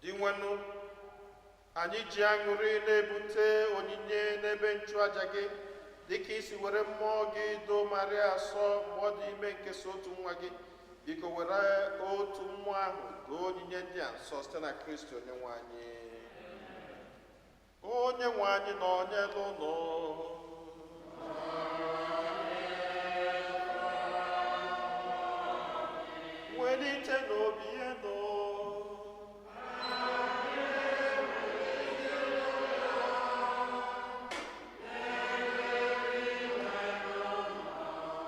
Dinwenụ, anyị ji aṅụrị na-ebute onyinye n'ebe nchụaja gị dịka isi were mmụọ gị doo Maria asọ mgbe ọ dị ime nke so otu nwa gị. Biko were otu mmụọ ahụ doo onyinye ndị a nsọ site na Kristi onye nwe anyị. Onye nwe anyị nọ n'elu ụlọ. Welite n'obi ya nọ.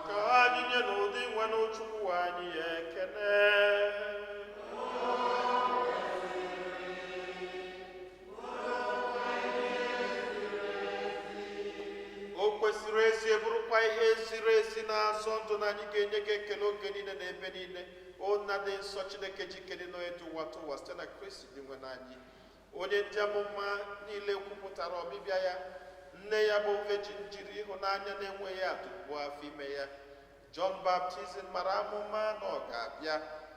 Ka anyị nye n'ụdị nwenụ Chukwu anyị ekele. O kwesịrị ezi bụrụkwa ihe ziri ezi na-azọ ndụ na anyị ga-enye gị ekele oge niile na ebe niile. O nna dị nsọ Chineke jikere n'edu ụwa tụwa site na Kristi dị nwe anyị. Onye ndị amụma niile kwupụtara ọbịbịa ya, nne ya bụ Virgin jiri ịhụnanya na-enweghị atụ buo afọ ime ya. John Baptist mara amụma na ọ ga-abịa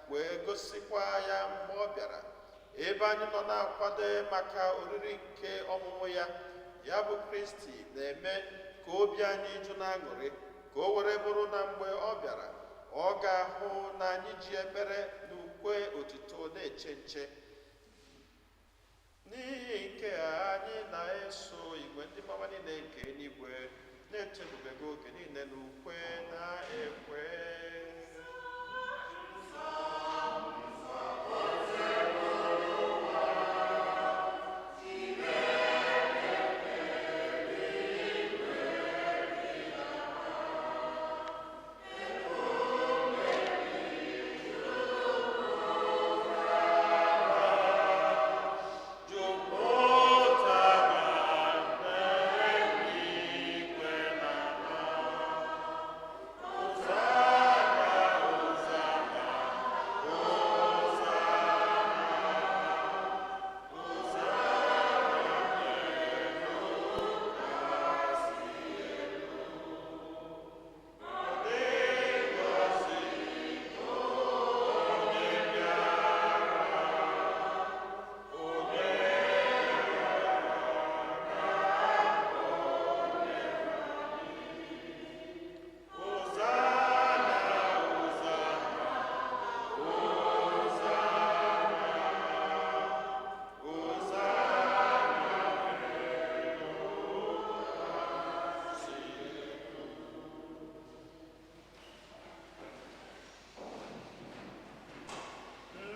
wee gosikwa ya mgbe ọ bịara. Ebe anyị nọ na-akwado maka oriri nke ọmụmụ ya, ya bụ Kristi na-eme ka obi anyị ju n'aṅụrị, ka o were bụrụ na mgbe ọ bịara, ọ ga-ahụ na anyị ji ekpere na ukwe otuto na-eche nche. N'ihi nke a anyị na-eso igwe ndị mama niile nke eluigwe na-eto ebube gị oge niile na ukwe na-ekwe.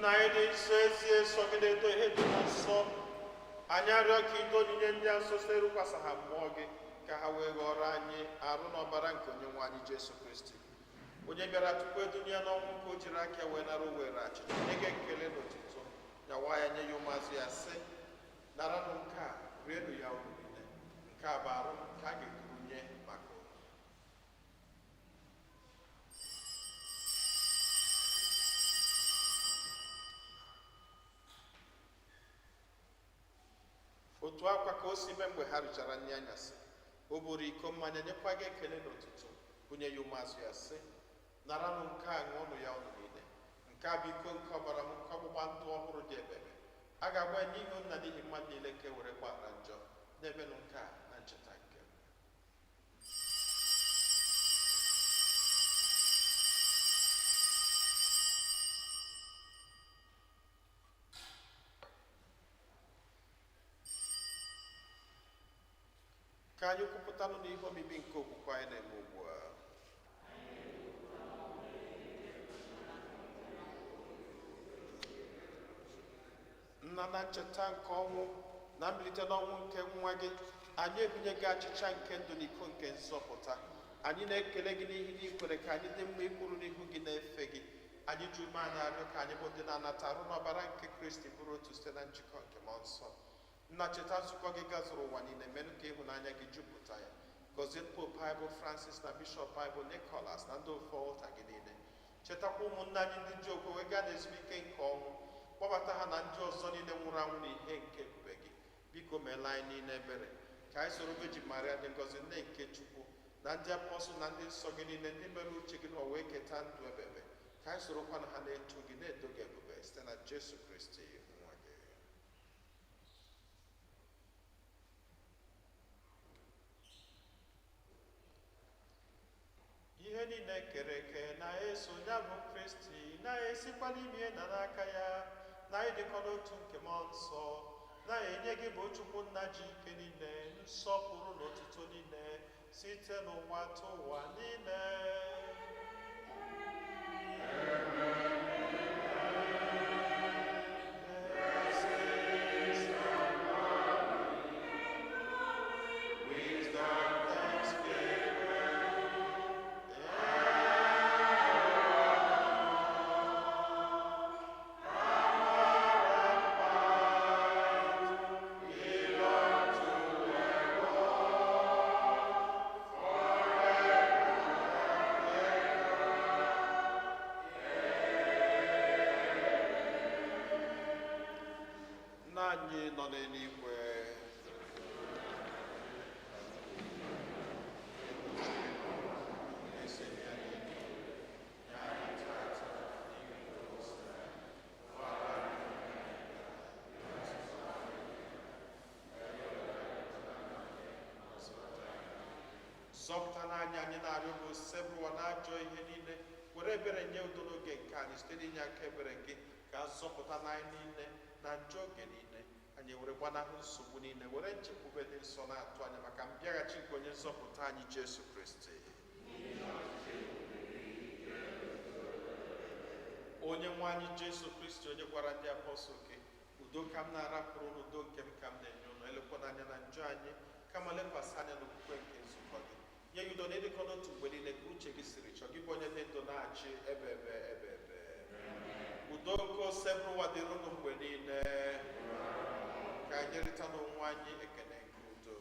Nna anyị dị nsọ, ezie nsọ gị na-edo ihe dị na nsọ. Anyị arịọ ka ido onyinye ndị a nsọ site n'ịwụkwasị ha mmụọ gị, ka ha wee ghọrọ anyị arụ na ọbara nke onye nwe anyị Jesu Kristi, onye bịara tupu edunye ya n'ọnwụ nke o jiri aka wee nara were achịcha nye gị ekele na otuto, nyawa ya nye ya ụmụazụ ya sị: naranụ nke a, rienụ ya unu niile, nke a bụ arụ m nke a ga-ekuru nye maka unu. Otu akwa ka o si mee mgbe ha richara nri anyasị, o buru iko mmanya nyekwa gị ekele na otuto, bunye ya ụmụazụ ya sị: naranụ nke a, ṅụọnụ ya unu niile, nke a bụ iko nke ọbara m nke ọgbụgba ndụ ọhụrụ dị ebebe, a ga-agba ya n'ihi unu na n'ihi mmadụ niile ka e were gbaghara njọ. Na-emenụ nke a na ncheta nke m. Ka anyị kwupụtanụ n'ihe omimi nke okwukwe anyị na-eme ugbu a. Nna, na ncheta nke ọnwụ na mbilite n'ọnwụ nke nwa gị, anyị ebunye gị achịcha nke ndụ na iko nke nzọpụta. Anyị na-ekele gị n'ihi na ị kwere ka anyị dị mma ikwuru n'ihu gị na-efe gị. Anyị ji umeala arịọ ka anyị bụ ndị na-anata arụ n'ọbara nke Kristi bụrụ otu site na njikọ nke mmụọ nsọ. Nna, cheta nzukọ gị gazuru ụwa niile, menụ ka ịhụnanya gị jupụta ya. Gọzie Pope anyị bụ Francis na Bishọp anyị bụ Nicholas na ndị ofe ọlta gị niile. Chetakwa ụmụnne anyị ndị ji okwe wee gaa n'ezumike nke ọnwụ, kpọbata ha na ndị ọzọ niile nwụrụ anwụ n'ihe nke ebube gị. Biko meela anyị niile ebere, ka anyị soro Virgin Maria dị ngọzi, nne nke Chukwu, na ndị apọstụl na ndị nsọ gị niile ndị mere uche gị n'ụwa wee keta ndụ ebebe, ka anyị sorokwa na ha na-eto gị na-edo gị ebube site na Jesu Kristi nwa gị. Ihe niile kere eke na-eso ya bụ Kristi, na-esikwa n'ime na n'aka ya, na ịdịkọ n'otu nke mmụọ nsọ, na-enye gị bụ Chukwu nna ji ike niile nsọpụrụ na otuto niile site n'ụwa tụ ụwa niile. Wisdom, thanksgiving. Nna anyị nọ n'eluigwe, zọpụta n'anya anyị na-arịọ bụ sebụwa na ajọ ihe niile, were ebere nye udo n'oge nke anyị site n'inye aka ebere gị, ka zọpụta n'anyị niile na njọ oge niile, anyị were gbanahụ nsogbu niile, were nchekwube dị nsọ na-atụ anya maka mbịaghachi nke onye nzọpụta anyị Jesu Kristi. Onye nwe anyị Jesu Kristi, onye gwara ndị apọstụl gị, udo ka m na-arapụrụ unu, udo nke m ka m na-enye unu, elekwana anya na njọ anyị, kama lekwasị anya n'okwukwe nke nzukọ gị, nye ya udo na ịdịkọ n'otu mgbe niile ka uche gị siri chọọ, gị bụ onye dị ndụ na-achị ebe ebe ebe ebe. Udo nke osebụrụwa dịrị unu mgbe niile. Ka anyị rịta n'onwe anyị ekele nke udo.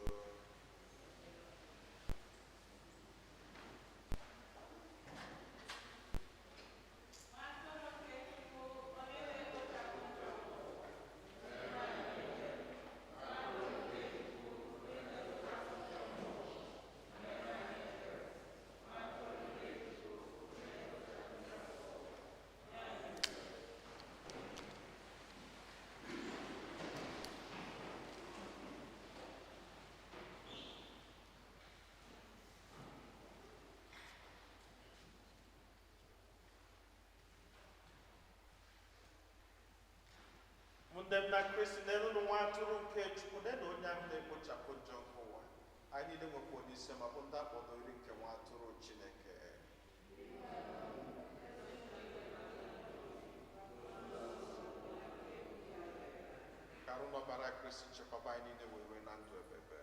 Ụmụnne m na Kristi, n'elu nwa atụrụ nke Chukwu, na onye ahụ na-ekpochapụ njọ nke ụwa. Anyị niile nwekwa onye isi ma bụ ndị akpọrọ iri nke nwa atụrụ Chineke. Ka arụ n'ọbara Kristi chekwaba anyị niile wee rue na ndụ ebebe.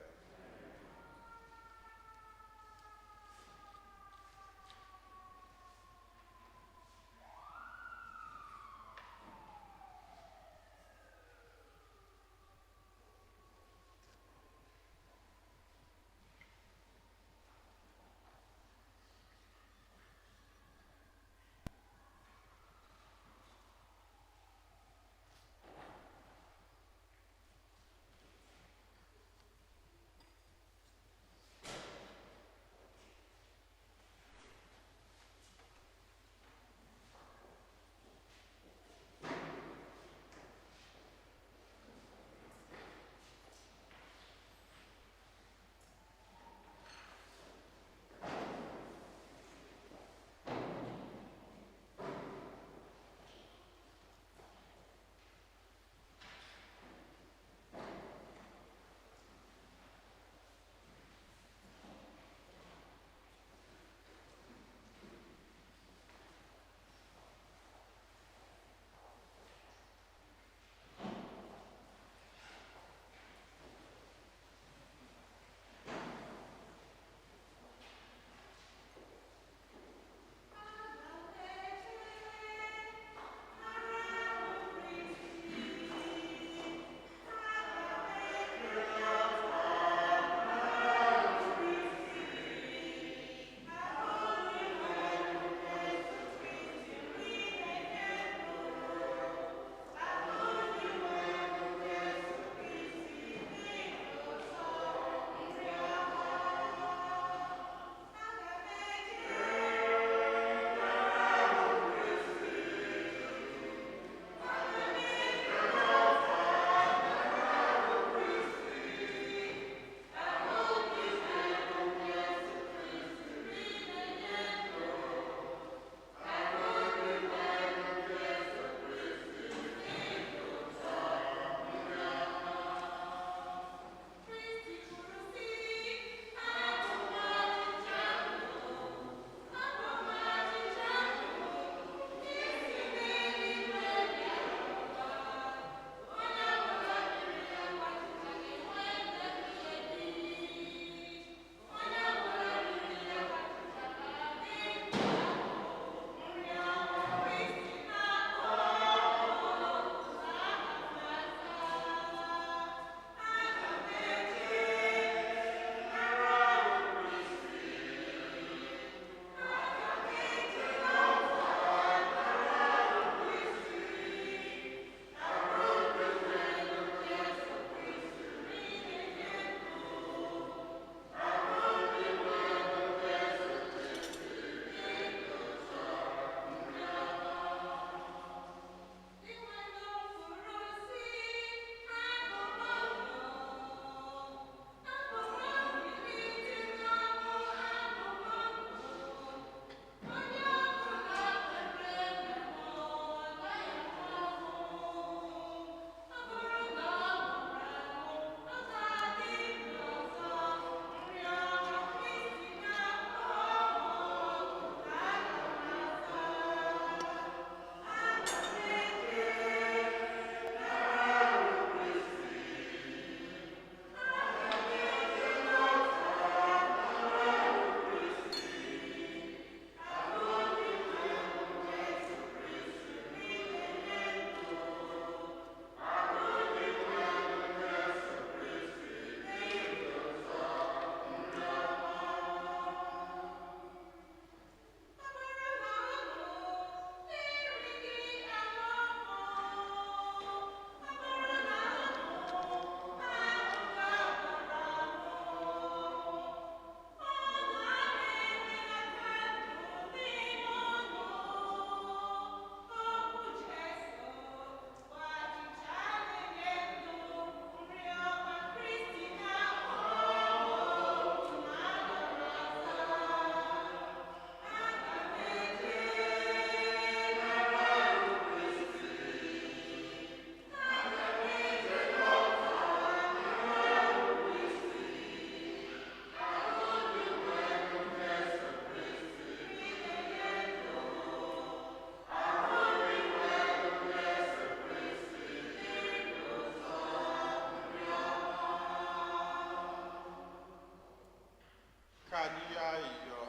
Ka anyị yọọ ayịyọ.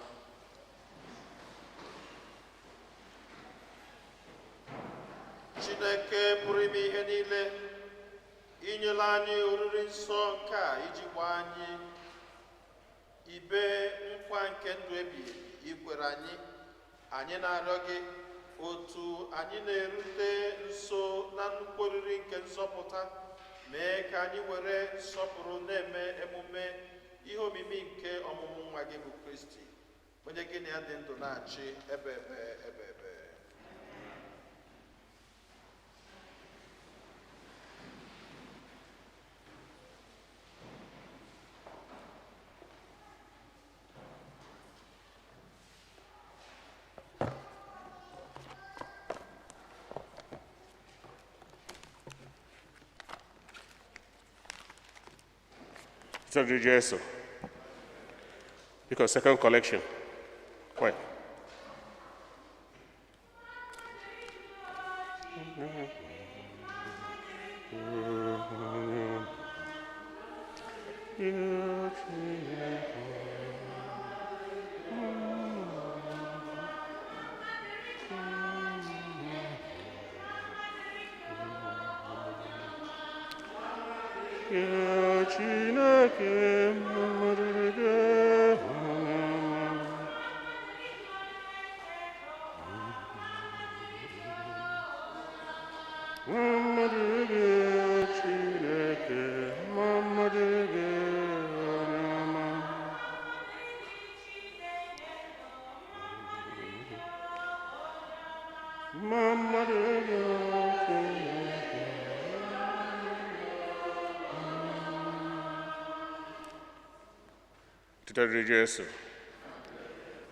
Chineke pụrụ ime ihe niile, inyela anyị oriri nsọ nke a iji gbaa anyị ibe nkwa nke ndụ ebighị ebi ikwere anyị. Anyị na-arịọ gị, otu anyị na-erute nso na nnukwu oriri nke nzọpụta, mee ka anyị were nsọpụrụ na-eme emume ihe omimi nke ọmụmụ nwa gị bụ Kristi, onye gị na ya dị ndụ na-achị ebe ebe ebe ebe. Secretary Jesu. Because second collection. Quiet. Chineke mmadụ gị. Mmadụ gị, Chineke, mmadụ gị, onye ọma. Mmadụ gị, Chineke. Titadiri Jesu.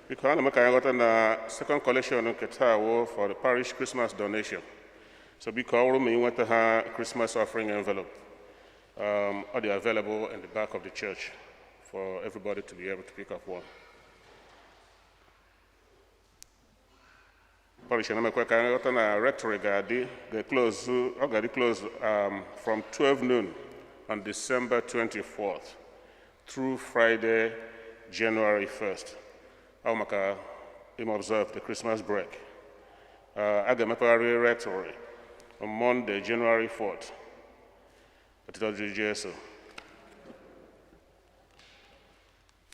Biko, ana m ka anyị ghọta na second collection nke taa wụ for the parish Christmas donation. So biko, ọ bụrụ ma ị nweta ha Christmas offering envelope, ọ dị available in the back of the church for everybody to be able to pick up one. Parish na-emekwa ka anyị ghọta na rectory ga-adị ga-close, ọ ga-adị close from 12 noon on December 24th through Friday, January 1st. Ọ maka im observe the Christmas break. A ga-emepegharị rectory on Monday, January 4th. Otito dịrị Jesu.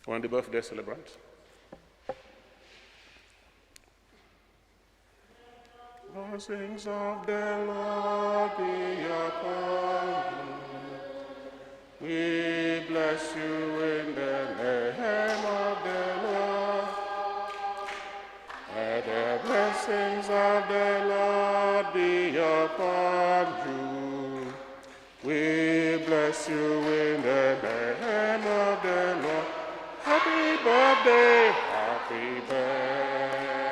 One the birthday celebrant. Blessings of the Lord be upon you. We bless you in the name of the Lord. May the blessings of the Lord be upon you. We bless you in the name of the Lord. Happy birthday, happy birthday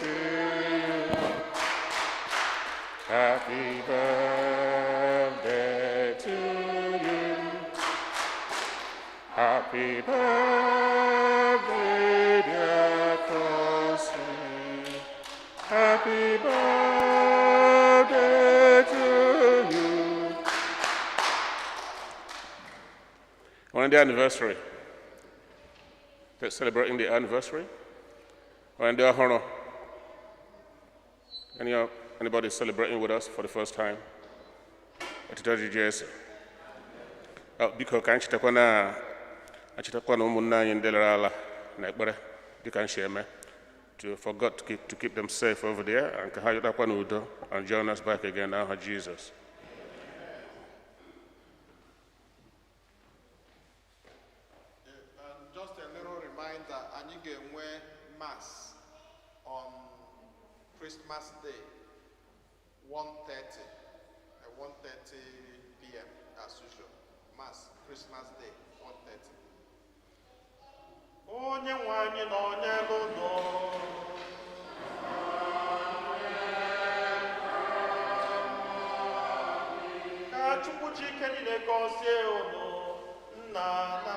to you. Happy birthday to you. Happy birthday, dear Kosi. Happy birthday to you. On the anniversary, they're celebrating the anniversary. On the honor. Anybody celebrating with us for the first time? Otito dịrị Jesu. Biko, ka anyị chetakwa na achetakwa na ụmụnne anyị ndị lara ala na ekpere dịka nshi eme to for God to keep them safe over there and ka ha yọtakwa n'udo and join us back again n'aha Jesus. And just a little reminder, anyị ga-enwe mass on Christmas Day, 1:30, at 1:30 p.m. as usual. Mass, Christmas Day, 1:30. Onye nwe anyị nọ n'elu ụlọ. Ka Chukwu ji ike niile gọzie unu, Nna na